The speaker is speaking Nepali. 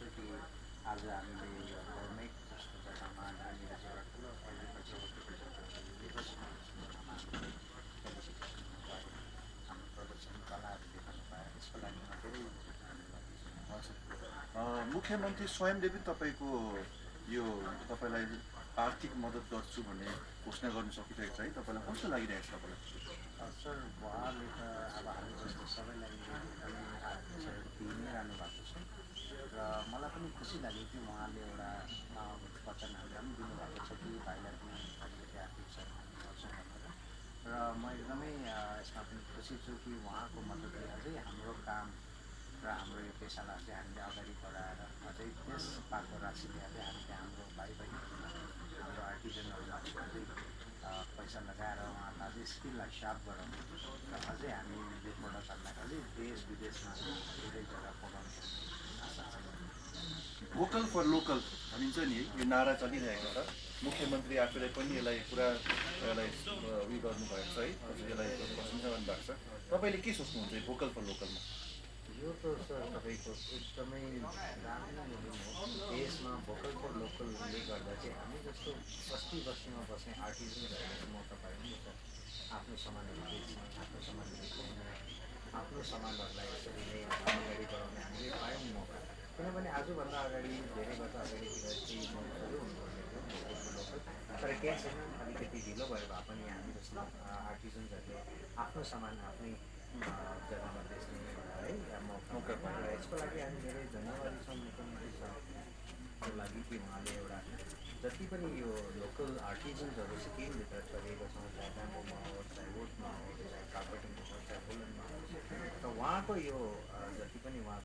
चाहन्छु कि आज हामीले यो बर्मेक जस्तो जग्गामा जहाँनिर चाहिँ एउटा ठुलो एग्रिकल्चर हर्टिकल्चर दिवस मनाउँछौँ, जहाँमा हामीले फेलिसिटेसन पायौँ, हाम्रो प्रदर्शन कलाहरू देखाउन पायौँ, यसको लागि म धेरै धन्यवादी छु। मुख्यमन्त्री स्वयंले पनि तपाईँको यो तपाईँलाई आर्थिक मद्दत गर्छु भन्ने घोषणा गर्न सकिरहेको छ है, तपाईँलाई कस्तो लागिरहेको छ तपाईँलाई? सर उहाँले त अब हामी जस्तो सबैलाई एकदमै आर्थिक सहयोग दिइ नै रहनु भएको छ र मलाई पनि खुसी लाग्यो कि उहाँले एउटा वचन हामीलाई पनि दिनुभएको छ कि भाइलाई पनि अलिकति आर्थिक सहयोग हामी गर्छौँ भनेर र म एकदमै यसमा पनि खुसी छु कि उहाँको मद्दतले अझै हाम्रो काम र हाम्रो यो पेसालाई चाहिँ हामीले अगाडि बढाएर अझै त्यस पाएको राशिले अझै हामीले हाम्रो भाइ बहिनीहरूमाथि हाम्रो आर्टिजनहरूमाथि अझै पैसा लगाएर उहाँहरूलाई अझै स्किललाई सार्प गराउने र अझै हामी यो प्रडक्टहरूलाई अझै देश विदेशमा धेरै जग्गा पुऱ्याउने भन्ने आशा छ। भोकल फर लोकल भनिन्छ नि, यो नारा चलिरहेको छ। मुख्यमन्त्री आफूले पनि यसलाई पुरा यसलाई उयो गर्नुभएको छ है, यसलाई प्रशंसा गर्नुभएको छ। तपाईँले के सोच्नुहुन्छ भोकल फर लोकलमा? यो त सर तपाईँको एकदमै राम्रो मुहिम हो। देशमा भोकल फर लोकलले गर्दा चाहिँ हामी जस्तो बस्ती बस्तीमा बस्ने आर्टिजन्सहरूले चाहिँ मौका पायौँ नि त। आफ्नो सामानहरू बेच्ने, आफ्नो सामानहरू ल्याउने, आफ्नो सामानहरूलाई यसरी नै अगाडि बढाउने हामीले पायौँ मौका। किनभने आजभन्दा अगाडि धेरै वर्ष अगाडितिर चाहिँ सुरु हुनुपर्ने थियो भोकल फर लोकल, तर केही छैन, अलिकति ढिलो भयो भए पनि हामी जस्तो आर्टिजन्सहरूले आफ्नो सामान आफ्नै जग्गामा बेच्ने एउटा है मौका पायौँ र यसको लागि हामी धेरै धन्यवादी छौँ मुख्यमन्त्री साहबको लागि कि उहाँले एउटा जति पनि यो लोकल आर्टिजन्सहरू सिक्किमभित्र चलेको छौँ, चाहे ब्याम्बोमा होस्, चाहे वुडमा होस्, चाहे कार्पेटिङमा होस्, चाहे वुलनमा होस्, र उहाँको यो जति